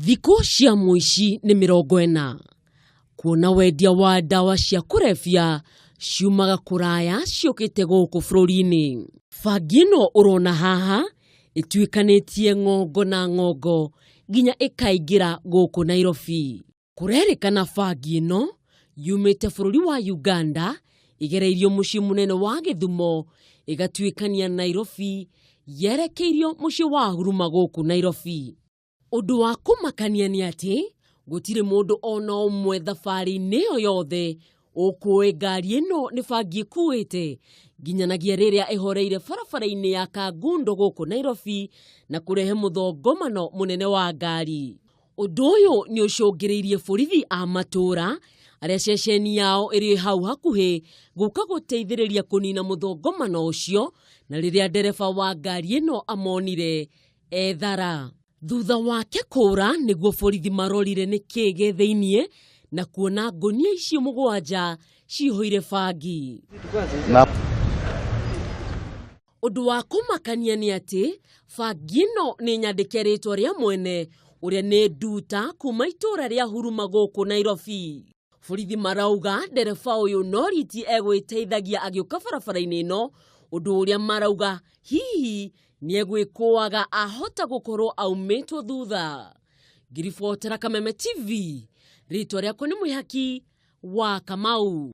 Thikũ cia mũici nĩ 40 kuona wendia wa ndawa cia kũrebia ciumaga kũraya ciũkĩte gũkũ bũrũri-inĩ. Bangi ĩno ũrona haha ĩtuĩkanĩtie ng'ongo na ng'ongo nginya ĩkaingĩra gũkũ Nairobi. Kũrerĩkana bangi ĩno yumĩte bũrũri wa Uganda ĩgereirio mũciĩ mũnene wa Gĩthumo ĩgatuĩkania Nairobi yerekeirio mũciĩ wa Huruma gũkũ Nairobi. Ũndũ wa kũmakania nĩ atĩ gũtirĩ mũndũ ona ũmwe thabarĩ-inĩ ĩyo yothe ũkũĩ ngari ĩno nĩ bangi ĩkuĩte nginyanagia rĩrĩa ĩhoreire barabara-inĩ ya Kangundo gũkũ Nairobi na kũrehe mũthongomano mũnene wa ngari. Ũndũ ũyũ nĩ ũcũngĩrĩirie borithi a matũũra arĩa ceceni yao ĩrĩ hau hakuhĩ gũka gũteithĩrĩria kũnina mũthongomano ũcio na rĩrĩa ndereba wa ngari ĩno amonire ethara. Thutha wake kũũra nĩguo borithi marorire nĩ kĩĩ gĩ thĩiniĩ na kuona ngũnia icio 7 cihũire bangi. Ũndũ wa kũmakania nĩ atĩ bangi ĩno nĩ nyandĩke rĩtwa rĩa mwene ũrĩa nĩ Nduta kuma itũũra rĩa Huruma gũkũ Nairobi. Borithi marauga ndereba ũyũ no riti egwĩteithagia agĩũka barabara-inĩ ĩno, ũndũ ũrĩa marauga hihi nĩ egwĩkũaga ahota gũkorwo aumĩtwo thutha. Ngiribotera Kameme TV, rĩtwa rĩakwa nĩ Mwĩhaki wa Kamau.